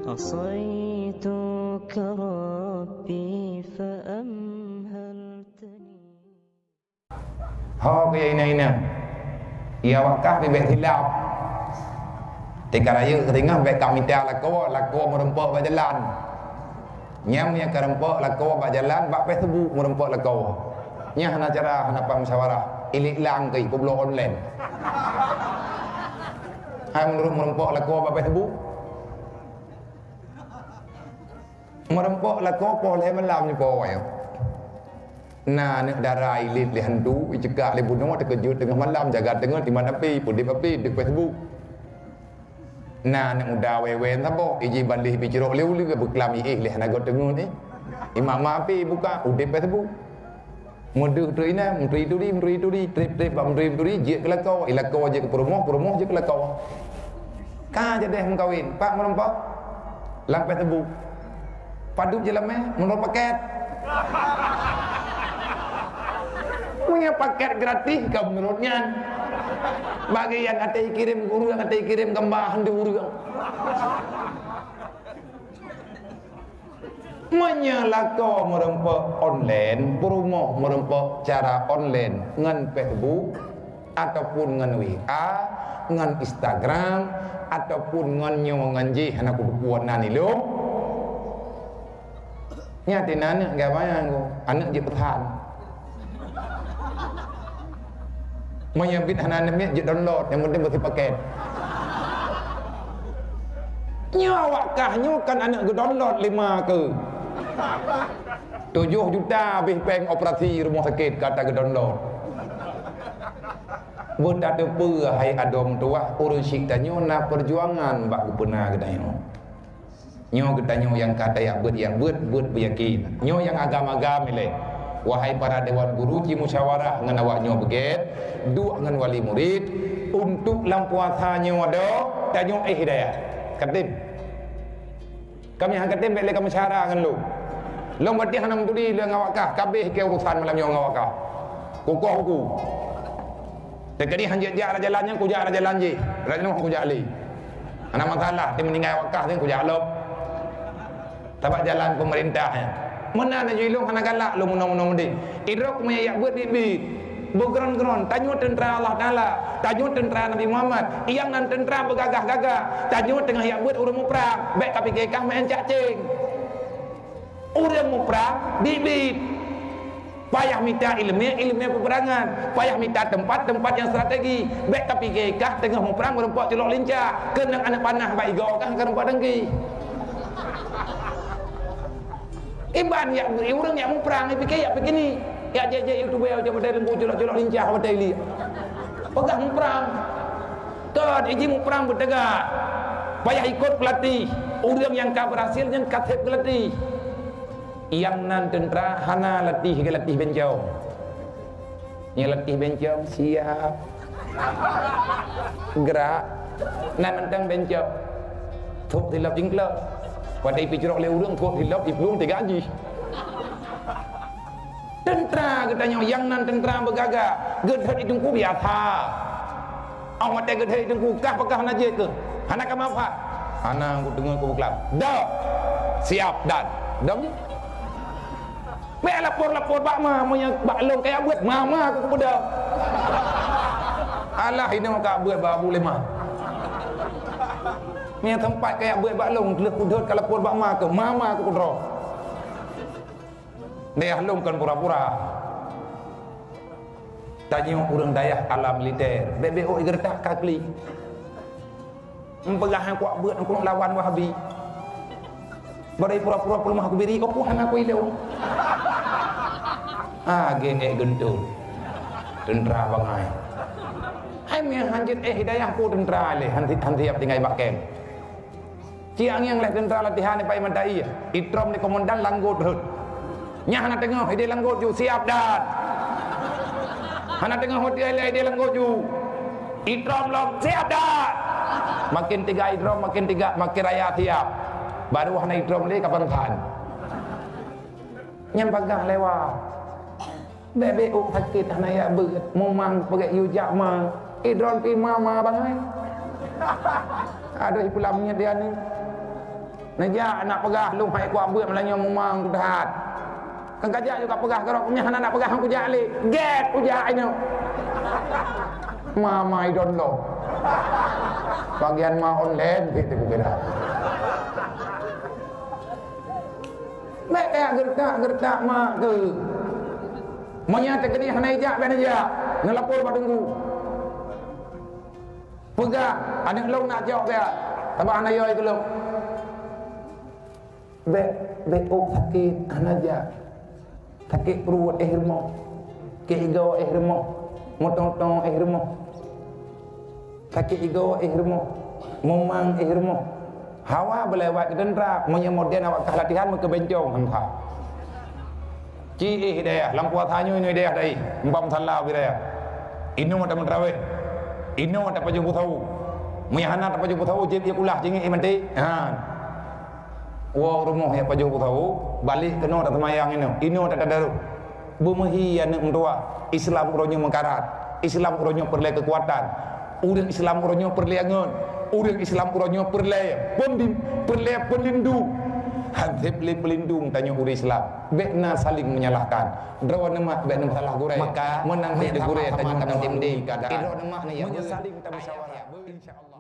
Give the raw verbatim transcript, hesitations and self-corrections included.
عصيتك ربي فأمهلتني. Ho keu inong-inong. Iya wakah pih bèk silap. Tika rayeuk keu singoh bèk ka mita lakoe, lakoe meureumpok bak jalan. Nyang meunyoe ka reumpok lakoe bak jalan, bak Facebook meureumpok lakoe. Nyan hana cara, hana pat musyawarah. Ilik lang keu peubloe online. Hai meunurot meureumpok lakoe bak Facebook. Meureumpok lakoe poh lhèe malam nyoe poh awai. Na aneuk dara ilét lé hantu, iceukak lé bunoe, teukeujot teungoh malam, jaga teungeut iman api, peudép api, deuek Facebook. Na aneuk muda wèe-wèe saboh, iji bandéh picrok lé uleue, beuklam iéh lé hana goe teungeut éh. Iman-iman api buka, udép Facebook. Meudeuh trok inan, meuturi-turi, meuturi-turi, trép-trép bak meuturi-turi, jeuet keu lakoe, i lakoe jeuet keu peurumoh, peurumoh jeuet keu lakoe. Ka jadeh meukawen, pat meureumpok? Lam Facebook. Padub jeulamé, meunurot pakèt. Meunyoe pakèt gratis, ka meunurot nyan. Bagi nyang até kirém guru, nyang até kirém gamba handu ureueng. Meunyoe lakoe meureumpok online, peurumoh meureumpok cara online ngon Facebook, ataupun ngon W A, ngon Instagram, ataupun ngon nyoe ngon jih, hana kuteupeu nan ilôn. Nyan até na aneuk geuh bayang ku, aneuk jeuet peusan. Meunyoe biet hana neumiet, jeuet download, nyang penting beusi pakèt. Nyoe awak kah nyoe kan aneuk geudownload lima keu. Tujoh juta abéh péng operasi rumoh sakét ka ta geudownload. Beutateupeue hai adoe meutuwah, ureueng syiek tanyoe na peujuangan bak geupeuna geutanyoe. Nyoe geutanyoe nyang ka tajak beuet, jak beuet, beuet beuyakin. Nyoe nyang agam-agam ilée. Wahai para dewan guru, ci musyawarah ngon awak nyoe beugét, duek ngon wali murit, untuk lam puasa nyoe adoe, tanyoe éh hidayah. Katem. Kami han katem bék lé kamoe syara ngon lôn. Lôn batin hana meuturi lé ngon awak kah, ka abéh keu urusan malam nyoe ngon awak kah. Kukoh buku. Teukeudi han jeuet jak rot jalan nyan, kujak rot jalan jih. Rot jalan kujak lé. Hana masalah, ti meuninggai awak kah, ti kujak lom. Sabab jalan peumeurintah nyan. Meunan laju ilôn hana galak lôn meunoe-meunoe meudeh. Idroe meunyoe jak beuet biet-biet. Beugron-gron, tanyoe teuntra Allah Taala, tanyoe teuntra Nabi Muhammad, nyang nan teuntra beugagah-gagah, tanyoe teungoh jak beuet ureueng muprang, bék kapike kah meu'en cak céng. Ureueng muprang biet-biet. Payah mita ileumèe, ileumèe peupeurangan. Payah mita teumpat, teumpat nyang strategi. Bék kapike kah teungoh muprang meureumpok culok lincah. Keunong aneuk panah bak igoe kah ka reumpok dengki. Iban jak ureueng jak muprang, ipike jak pike ni. Jak jeuet-jeuet youtuber, jak batèe lembu culok-culok lincah, batèe liek. Peugah muprang. Kon, iji muprang beuteuga. Payah ikot peulatih. Ureueng nyang ka beurhasil nyan ka sép geulatih. Nyang nan teuntra hana latih geulatih bencong. Nyang latih bencong siap. Gerak. Nan mantong bencong. Thok silop jingklok. Watèe ipicrok lé ureueng thok silop iplueng tiga jih. Teuntra geutanyoe nyang nan teuntra beugagah, geudhôt di teungku biasa. Óh watèe geudhôt di teungku kah pakah hana jeuet keuh? Hana ka manfaat. Hana, kuteungoh kubuklam. Dak. Siap dan. Dong jih. Bék lapor-lapor bak ma, meunyoe bak lôn kajak beuet, ma, ma kupeudong. Alah, inoe kajak beuet bak Abu Lima. Meunyoe teumpat kajak beuet bak lôn, lheueh kudhôt kalapor bak ma keuh, ma, ma kukudroe. Dayah lôn kon pura-pura. Tanyoe ureueng dayah ala militer, bék-bék ôk igeureutak ka klik. Meupeugah han kuat beuet, han kuat lawan Wahabi. Bari pura-pura peuleumah kubiri, oh, hana kuilong. Ah, geuék geuntul. Teuntra bangai. Hai meuhan jeuet éh hidayah ku teuntra lé, han, han siap tinggai bak kem. Ci angieng lheueh teuntra latihan ipai mata ie, itrom lé komandan langgot rhot. Nyan hana teungoh idéh langgot ju, siap dan. Hana teungoh watèe lé idéh langgot ju. Itrom lom, siap dan. Makin tiga itrom, makin tiga, makin raya siap. Baru hana itrom lé kapan-kapan. Nyan bagah lewat. Bék-bék ôk sakét hana jak beuet, mumang peugét yue jak ma. Idrom pih ma-ma bangai. Adoh ipulang miet dia ni. Neujak aneuk peugah lôn hai kuat beuet malam nyoe mumang kuthat. Kan kajak juga peugah keurok kumiah hana nak peugah hang kujak lé. Gét kujak inoe. Mama idon lo. Bagian ma online gitu kira. Mek kayak gertak-gertak mak ke. Meunyo teukeudi hana ijak, bèk neujak. Neulapor bak teungku. Peugah, aneuk lôn nak cok siat. Sabab hana yoi keu lôn. Bèk, bèk ôk sakét, hana jak. Sakét pruet éh rumoh. Sakét igoe éh rumoh. Meuto-to éh rumoh. Sakét igoe éh rumoh. Mumang éh rumoh. Hawa beulewat keu teuntra, meunyoe modern awak kah latihan meukeubeuncong hana. Ci éh hidayah, lam puasa nyoe inoe hidayah dai, empat musala hidayah. Inoe tameutraweh, inoe tapajoh busawu. Meunyo hana tapajoh busawu, jeuet ie kulah, jingik ie manté. Ha. Woe rumoh jak pajoh busawu, balek keunoe taseumayang inoe, inoe tatadarus. Beumeuhi aneuk meutuah, Islam uroe nyoe meukarat, Islam uroe nyoe peureulée keukuatan. Ureuëng Islam uroe nyoe peureulée angeut, ureuëng Islam uroe nyoe peureulée peundi-, peureulée peulindung. Hanséb lé peulindung tanyoe ureuëng Islam. Bék na saling menyalahkan. Droeneuh mak bék na salah gurée. Maka, meunan meunyo bék gurée sama-sama tanyoe na meundi keadaan. Droeneuh mak na ya. Meunyo saling tamusyawarah, insya Allah.